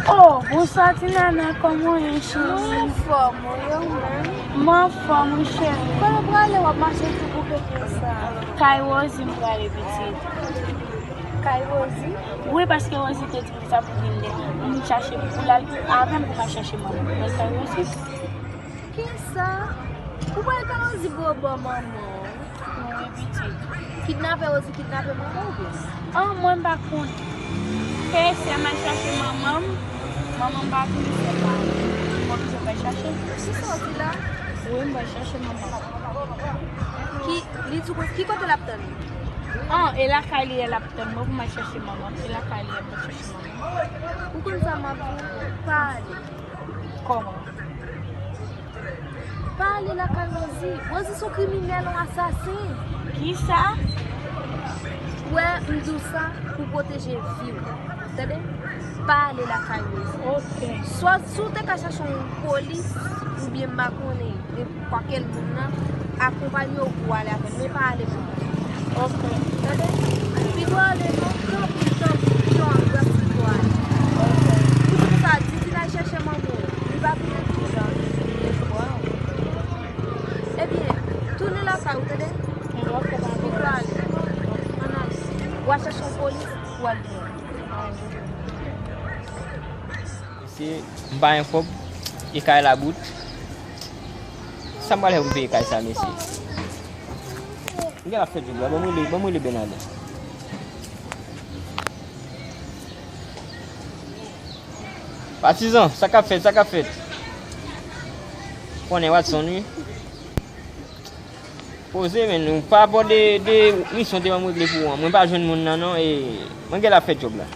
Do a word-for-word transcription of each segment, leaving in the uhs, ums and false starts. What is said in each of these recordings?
Oh, bonswa ti nana, kòman w ye, cheri? Mwen anfòm, ou ye ou menm? Mwen anfòm, wi, cheri. Kote w prale, w ap mache tou bouke konsa? Kay Rosie m prale, pitit. Kay Rosie? Wi, paske Rosie te di m sa pou vin de, pou m chache, pou l al avè m pou m al chache manman m. Mwen kay Rosie. Kisa? Ou pral kay Rosie bò manman w? Wi, pitit. Kidnapè Rosie kidnape manman w oubyen? An, mwen m pa konn. Ke sè m al chache manman m, manman m pa vini, sè pa vini. Mwen oblije m al chache. Kisa w di la? Wi, m al chache manman m. Ki, li di w ki kote l ap tann ou? An, e lakay li ye l ap tann mwen pou m al chache manman m. E lakay li ye pou m chache manman m. Ou konn sa m ap di w? Pa ale. Kòman? Pa ale lakay Rosie. Rosie se yon kriminèl, yon asasen. Kisa? Wè, m di w sa pou pwoteje vi w. Tande? Pa ale lakay Rosie. Ok. Swa si w te ka chache yon polis oubyen m pa konnen, nenpòt kèl moun nan, akonpanye w pou w ale avè l, men pa ale pou kont ou. Ok. Tande? Pito ale nan kanpin, kanpin, pito al, pito ale. Ok. Pou se konsa, di, di l al chèche manman w. Li pa tounen toujou. Ebyen, tounen lakay ou, tande? Pito ale. Ann ale. W a chèche yon polis pou al jwenn. Mesye, m pa gen kòb, e kay la bout. Sa m pral fè pou m peye kay sa, mesye? M gen l ap fè djòb la, ban m rele, ban m rele Bènadè. Patizan, sa k ap fèt, sa k ap fèt? Konnen Watson, wi. Poze, men, ou pa abòde de misyon te ban m regle pou ou an. Mwen pa jwenn moun nan, non, e mwen gen l ap fè djòb la.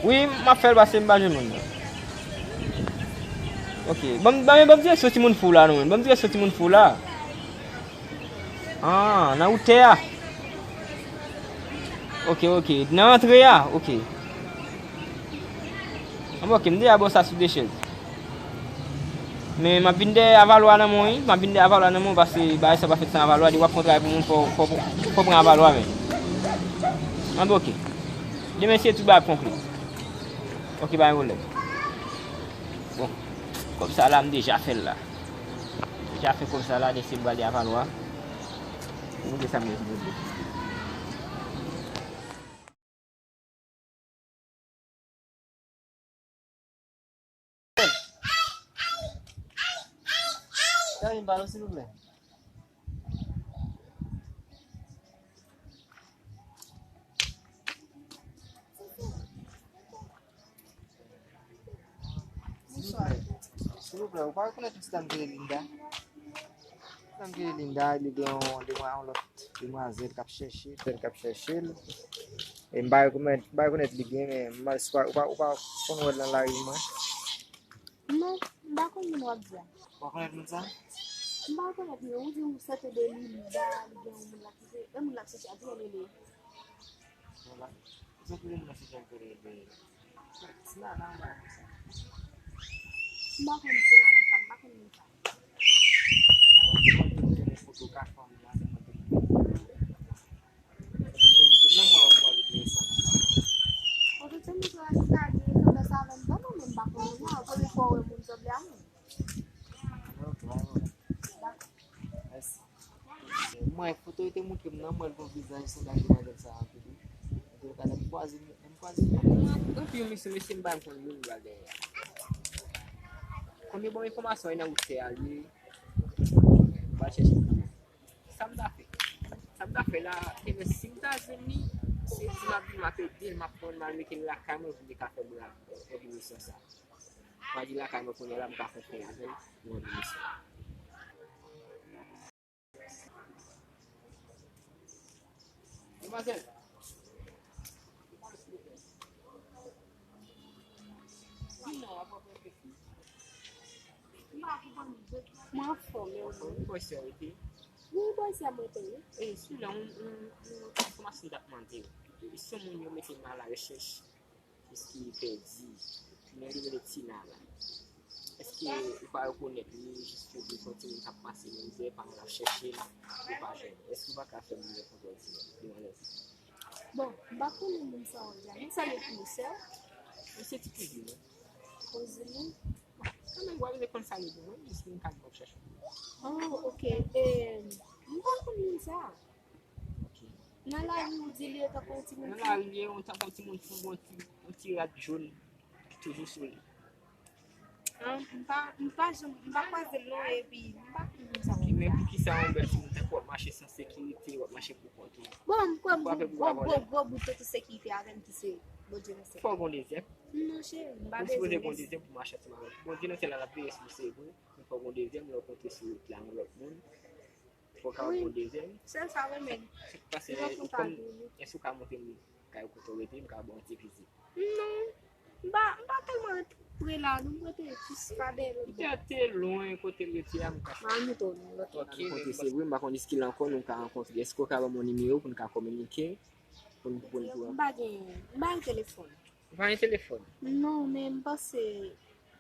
Wi, m ap fè l pase, m pa jwenn moun nan. Ok, ban m, ban m, ban m direksyon timoun fou la, non, men. Ban m direksyon timoun fou la. Ah, nan wout tè a. Ok, ok. Nan antre a, ok. An, ok, m deja bò sa sou de chèz. Men m ap vin dèyè avalwa nan men w, wi. M ap vin dèyè avalwa nan men w, paske bagay sa pa fèt san avalwa. Depi w ap fè yon travay pou moun, fò, fò, fò pran avalwa, men. An, ok. Demen se tout bagay ap konkli. Ok, pa gen pwoblèm. Bon, kòb sa la, m deja fè l la. Deja fè kòb sa la, depi se m pral dèyè avalwa. Pou mwen sa m gen pou mwen. Kami, balo, silvouplè. Silvouplè, ou pa rekonèt yon ti dam ki rele Linda? Ti dam ki rele Linda, li gen yon demwa-, yon lòt demwazèl k ap chèche, sèl k ap chèche l. E m pa rekonèt, m pa rekonèt li byen, men m pa, ou pa, ou pa konn wè l nan lari mwen? Non, m pa konn moun w ap di a. Ou pa konèt moun sa? M pa rekonèt li, ou di ou sèten de Linda, li gen yon moun l ap kite, e moun l ap chèche a, di rele li. Vwala. Ou sèten de moun l ap chèche a, ki rele Ti Nana, bagay konsa. M pa konn Ti Nana sa, m pa konn moun sa. Mwen, foto yo te montre m nan, mwen, l gon vizaj sanblaj demwazèl sa a anpil, wi. Antouka, lè m kwaze, lè m kwaze. Anpil, mesye, mesye, m pa konn moun m pral dèyè a. Konbyen bon enfòmasyon nan wout tè a li ye? M pral chèche pou li. Sa m ta fè? Sa m ta fè la, ebyen, si m ta jwenn li, se di m ap vin, m ap ede l, m ap pran l, m al mete l lakay mwen pou li ka fè bra, fè misyon sa. Pa di lakay mwen kounye a la, m ka fè fè avè l, mwen vini sa. Demwazèl. Di non, avan pou fè fi. Mwen anfòm, e ou menm? Bòy sè ou te? Wi, bòy sè mwen te, wi. E, sou la, yon, yon, yon enfòmasyon m t ap mande w. Se yon moun yo mete nan la rechèch. Eski li pèdi? Men li rele Tina la. Eski ou pa rekonèt li, jis pou di se yon timoun k ap pase mizè, paran l ap chèche l, yo pa jwenn li? Eski ou pa ka fè m yon kontrè, Tina? Demwazèl. Bon, m pa konnen moun sa w di a. Moun sa rele ki sè w? Li se ti kouzin mwen. Kouzin ou? Kanmenm, w a vle konn sa li di mwen, jis pou m ka di w ap chèche. Oh, ok. E, m pa konn moun sa. Ok. Nan lari, ou di li tankou yon timoun ki... Nan lari, li tankou yon timoun ki gen yon ti, yon ti rad jòn ki toujou sou li. Ah, m pa, m pa janm, m pa kwaze l non, epi m pa konn moun sa. Ok, men poukisa yon bèl timoun tankou w ap mache san sekirite, w ap mache pou kont ou? Bon, m kwè m gon gwo, gwo, gwo bout oto sekirite avè m ki se Bondye nan syèl. Fò w gon dezyèm. Non, cheri, m pa bezwen dezyèm. Ou sipoze gon dezyèm pou mache ansanm avè l. Bondye nan syèl la, l ap veye sou ou, se vre. Men fò w gon dezyèm lè w kontre sou wout la, yon lòt moun. Fò w ka gon dezyèm. Sèl sa renmen. Paske, èske w ka montre m kay kote w rete, m ka ba w yon ti vizit? Non. M pa, m pa tèlman ret pre la, non, m rete jis pa dèyè lòt bò. Petèt te lwen kote l rete a, m ka... M al montre w lòt bò. Ok, kote se vre, m pa konn eske l ankò, nou ka rankontre. Èske w ka ban m yon nimewo pou n ka kominike? Pou n, pou n, pou... M pa gen, m pa gen telefòn. Ou pa gen telefòn? Non, men m panse,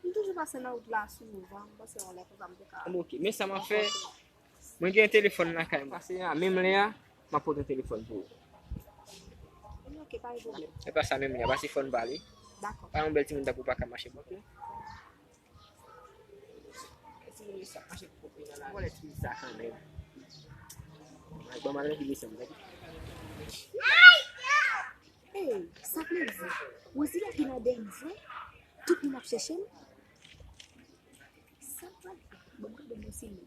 m toujou pase nan wout la souvan. M panse yon lè konsa m te ka... Ok, men sa m ap fè, mwen gen telefòn lakay mwen. Pase a, menm lè a, m ap pote yon telefòn pou ou. Ok, pa gen pwoblèm. E pa sa menm lè a, pase fò n pale. Dakò. Pa yon bèl timoun tankou w pa ka mache, ok? Ti moun sa mache pwòp nan la. Vòlè ti moun sa kanmenm. Ay, ban m al revini sa m, tande. Ey, sa k vle di? Wozila ki nan dèyè m vre? Tout moun ap chèche m? Sa m pral fè? Ban m gade mwen si li.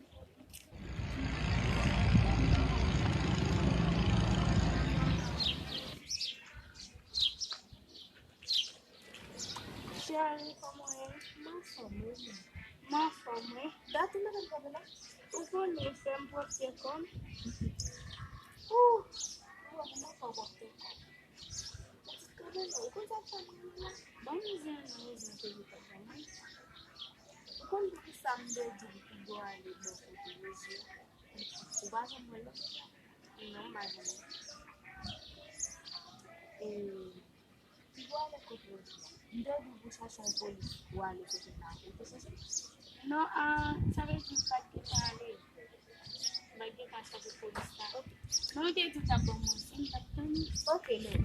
Cheri, kòman w ye? M anfòm, wi, men. M anfòm, wi. Dat ou mete m kanpe la? Ou konnen, frè m pwòpte kò m. Ooh, ou wè, m anfòm pwòpte kò m. Pitit kanpe non, ou konn sa k fè m renmen w la? Ban m zen nan rezon ke li pa fè mwen. Ou konn poukisa m te di l pi gwo ale bò kote Rosie? Ou pa janm wè l? Non, m pa janm wè l. E, Ti bò ale kote yo di la. M te di w pou chache yon polis pou ale kote l la. Ou te chache l? Non, ah, sa vle di m pa t gentan ale. M pa t gentan chache polis la. Ok. Men w te di w t ap ban m yon siy, m t ap tann ou. Ok, men.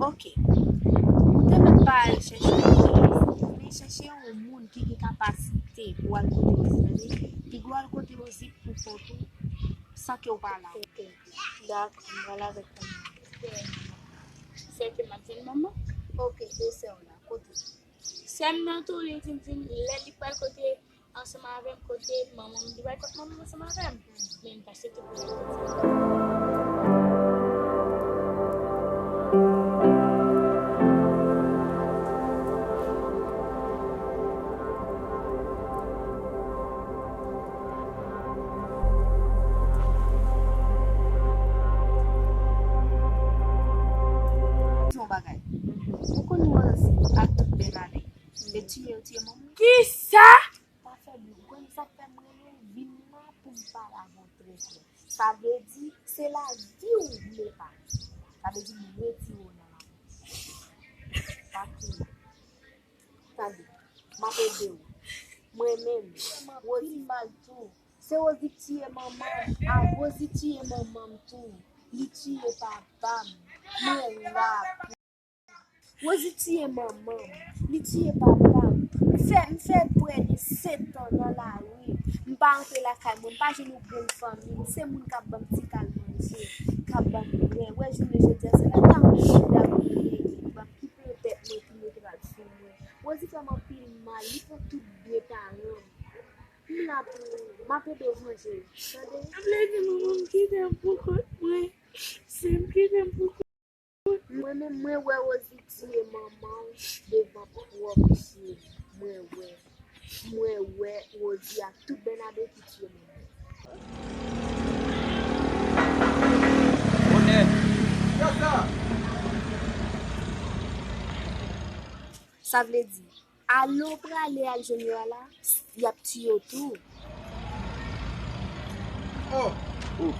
Ok. M te mèt pa al chèche yon polis. Men chèche yon moun ki gen kapasite pou al kote yo di, tande. Pi gwo al kote yo di pou kont ou, san ke w pa la. Ok. Dakò, m pral avèk fanmi m. Sè ke m ap jwenn manman? Ok, e sè w la, kote? Sè m nan tou, li di m vin, lè li pral kote ansanm avè m, kote manman m, li pral kot manman m ansanm avè m. Men m pase tou pou l al kote. Di yon bagay. Ou konn Rosie ak tout bèl ale. E tiye yo tiye manman. Kisa? Pa fè bri. Ou konn sa k fè m rele w vin la pou m pale avè w trè klè. Sa vle di, se lavi w vle pa. Sa vle di m retire w nan lavi m. Pa kriye. Tande, m ap ede w. Mwen menm, Rosie mal tou. Se Rosie k tiye manman m. A, Rosie tiye manman m tou. Li tiye papa m. Mwen la pou... Rosie tiye manman m. Li tiye papa m. M fè, m fè prè de sèt an nan lari. M pa rantre lakay mwen. M pa jwenn yon bon fanmi. Se moun k ap ban m ti kal manje, k ap ban m bwè. Wè, jounen jodi a, se nan ta mwen chita pou mwen, ki ban m ki Petèt mwen ki mete rad sou mwen. Rosie fè m anpil mal, li pran tout byen paran m. M la pou ou, m ap ede w vanje, tande? Sa vle di manman m kite m pou kont mwen, sè m kite m pou kont mwen. Mwen menm, mwen wè Rosie tiye manman w devan pwòp je m. Mwen wè. Rosie ak tout Bernadette ki tiye moun. Sa vle di, ale w prale al jwenn yo a la, y ap tiye w tou. Oh! Oh!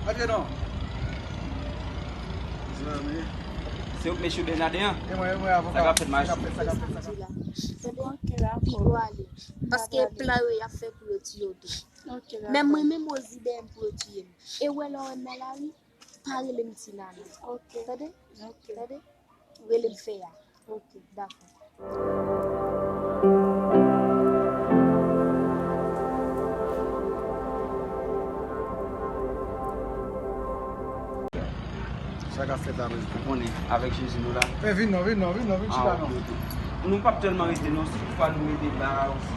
Antre non. Se ou k mesye Bernadette an? E mwen, e mwen, avoka. Sa k ap fèt, maestro? Sa k ap fèt, sa k ap fèt, sa k ap fèt. Tande, pi gwo ale. Paske plan yo y ap fè pou yo tiye w tou. Menm mwen menm, Rosie dèyè m pou yo tiye m. E w wè lè w wè m nan lari, pa rele m Tina non. Tande? Tande? Rele m Feya. Ok, dakò. Sa k ap fèt la, mezanmi? Ou konnen, avèk Jezi nou la. E vin non, vin non, vin non, vin chita non. Ah, ok, ok. Nou p ap tèlman rete non, si toutfwa nou rete la osi.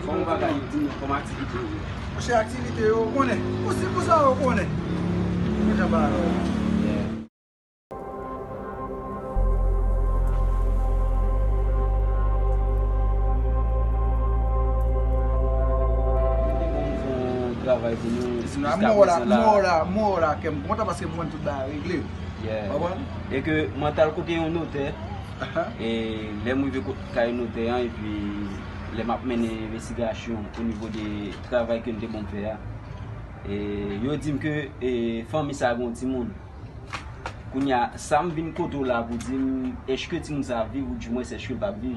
Fò yon bagay di nou kòm aktivite yo. Monchè, aktivite yo, ou konnen. Pou si pou sa, ou konnen. Mwen jan bagay yo. Travay pou nou. Jiska prezan la. Mwen la, mwen la, kè m kontan paske m konn tout bagay regle. Yeah. Konprann? E ke mwen t al kote yon notè. E lè m rive kot kay notè an, epi lè m ap mennen envestigasyon o nivo de travay ke n te ban m fè a, e yo di m ke, e, fanmi sa a gen yon timoun. Kounye a, sa m vin kote w la pou di m, èske timoun sa ap viv, oudimwens èske l p ap viv?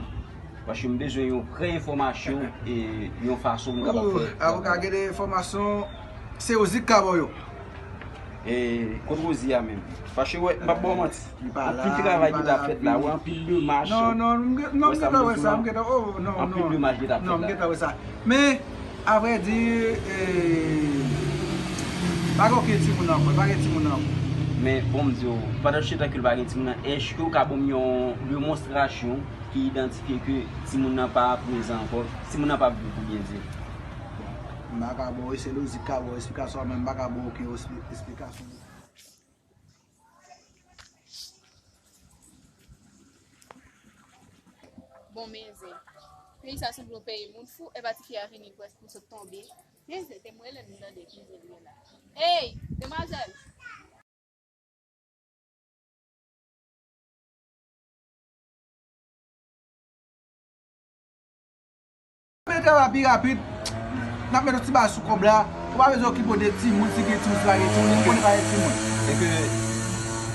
Paske m bezwen yon vrè enfòmasyon e yon fason m kapab fè. Avoka, gen de enfòmasyon, se yo zik ka ba w yo. E kot Rosie a menm? Paske, wè, m p ap ba w manti. Anpil travay ki t ap fèt la, wè, anpil demach. Non, non, m gen, non, m gentan wè sa, m gentan, oh, non, non. Anpil demach ki t ap fèt la. Non, m gentan wè sa. Men, avrèdi, eh, pa gen okenn timoun nan ankò, pa gen timoun nan ankò. Men, bon, m di w, pandan chita ke l pa gen timoun nan, èske w ka ban m yon demonstrasyon ki idantifye ke timoun nan pa prezan ankò, timoun nan pa viv pou byen di? M pa ka ba w, se lozik ka ba w esplikasyon, men m pa ka ba w okenn espli-, esplikasyon. Bon, men zen. Peyi sa sou dlo peyi moun fou, e pa tifi a vini prèske pou sot tonbe. Men zen, te mwen lè m tande ki zen li ye la. Ey, demwazèl! Mete travay pi rapid. N ap met yon ti bagay sou kòb la. Ou pa bezwen okipe w de timoun, si gen timoun, si pa gen timoun. Ou konnen pa gen timoun. Se ke,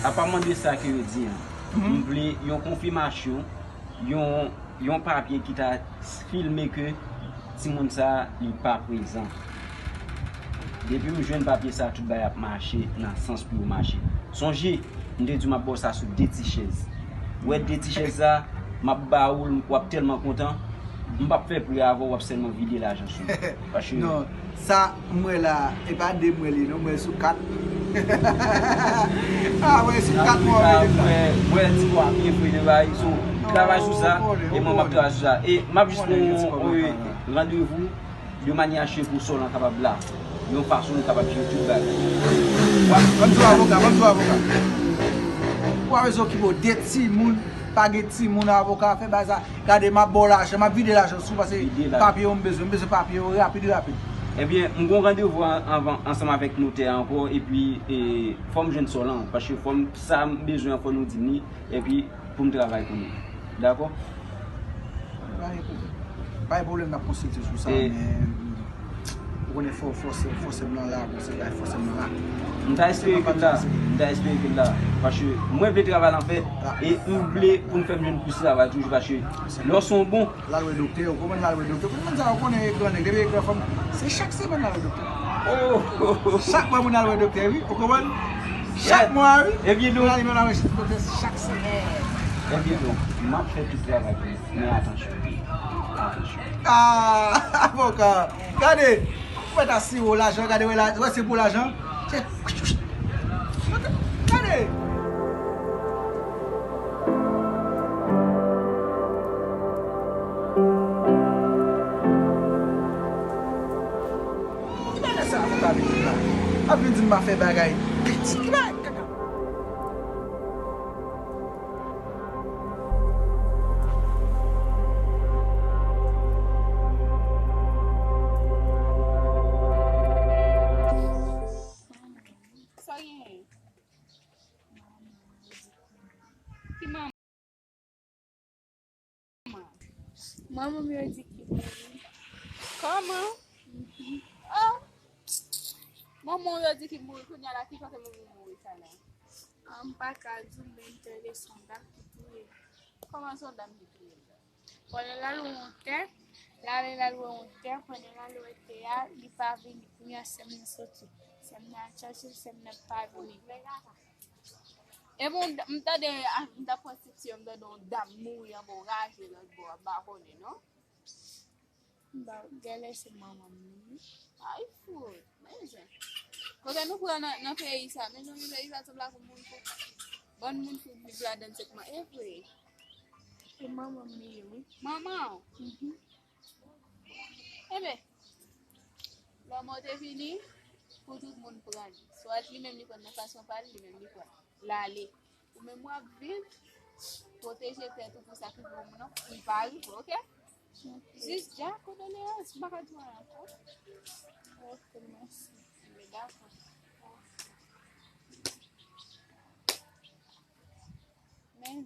apa mande sa ke yo di an, m vle yon konfimasyon, yon, yon papye ki ta filme ke timoun sa a, li pa prezan. Depi m jwenn papye sa, tout bagay ap mache nan sans pou yo mache. Sonje, m te di w m ap ba w sa sou de ti chèz. Ou wè de ti chèz sa, m ap ba ou l, w ap tèlman kontan. M p ap fè pri avè w, w ap sèlman vide lajan sou mwen. Paske non, sa m wè la, e pa de m wè li non, m wè sou kat. Ah, m wè sou kat mwen wè li la. M wè, m wè ti bwa byen fre de bay, so, travay sou sa, e mwen m ap travay sou sa. E m ap jis pran yon, yon randevou de manyè a ke pou sòl lan kapab la. Yon fason nou kapab jere tout bagay. Ban m di w avoka, ban m di w avoka. Ou pa bezwen okipe w de timoun, pa gen timoun avoka, fè bagay sa. Gade, m ap ba w lajan, m ap vide lajan sou ou, paske papye yo m bezwen, m bezwen papye yo rapid, rapid. Ebyen, m gon randevou an-, anvan, ansanm avèk notè a ankò, epi, e, fò m jwenn sòl lan, paske fò m, sa m bezwen an, fò nou di m li, epi pou m travay pou nou. Dakò? Pa gen pwoblèm. Pa gen pwoblèm, n ap konsilte sou sa, men ou konnen fò, fòse, fòse m nan la, bon, se pa fòse m nan la. M ta espere ke l la, m ta espere ke l la, paske mwen vle travay lan fèt, e m vle pou n fè m jwenn plis travay toujou, paske lè w se yon bon. L al wè doktè, ou konprann, l al wè doktè. Pou moun sa, ou konnen e gran nèg, depi e gran fanm, se chak semèn l al wè doktè. Oh! Chak mwa moun al wè doktè, wi, ou konprann? Chak mwa, wi. Ebyen donk, moun al wè doktè chak semèn. Ebyen donk, m ap fè tout travay pou nou, men atansyon. Atansyon. Ah, avoka, gade, ou mèt asire w lajan, gade, wè la, wè se pou lajan. Se, gade. Ki bagay sa avoka vin di la? Ap vin di m pa fè bagay pitit. Ki bagay kaka? Manman m yo di ki mouri. Kòman? Oh! Manman w yo di ki mouri, kounye a la ki kote manman w mouri sa la? Ah, m pa ka di w, men m tande se yon dam ki touye l. Kòman se yon dam ki touye l? Pandan l al wè yon tè, l ale l al wè yon tè, pandan l al wè tè a, li pa vini. Kounye a sè m nan soti. Sè m nan al chache l, sè m nan pa vini. E bon, m tande, ah, m t ap pran sitye, m tande yon dam mouri anba yon raje lòt bò a, m pa konnen non. M pa, genlè se manman m li wi. Ay fout, men zen. Kote nou pran nan, nan peyi sa, mezanmi, peyi sa sanble ak yon moun fou. Bann moun fou k viv ladann se kòman, e vre. E manman m li ye wi. Manman w? Mhm. Enben, lanmò te vini pou tout moun pran li. Swat li menm li pran nan fason pa l, li menm li pran l ale. Ou menm w ap viv, pwoteje tèt ou pou sa ki pou moun nan, pou l pa rive, oke? Jis dja, kondoleyans, m pa ka di w anyen ankò. Ok, mèsi. Enben, dakò. Men,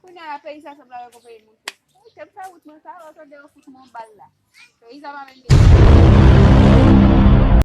kounye a la, peyi sa sanble avèk yon peyi moun fou. Te m fè wout mwen sa, ou tande yo fout mwen bal la. Peyi sa pa menm gen.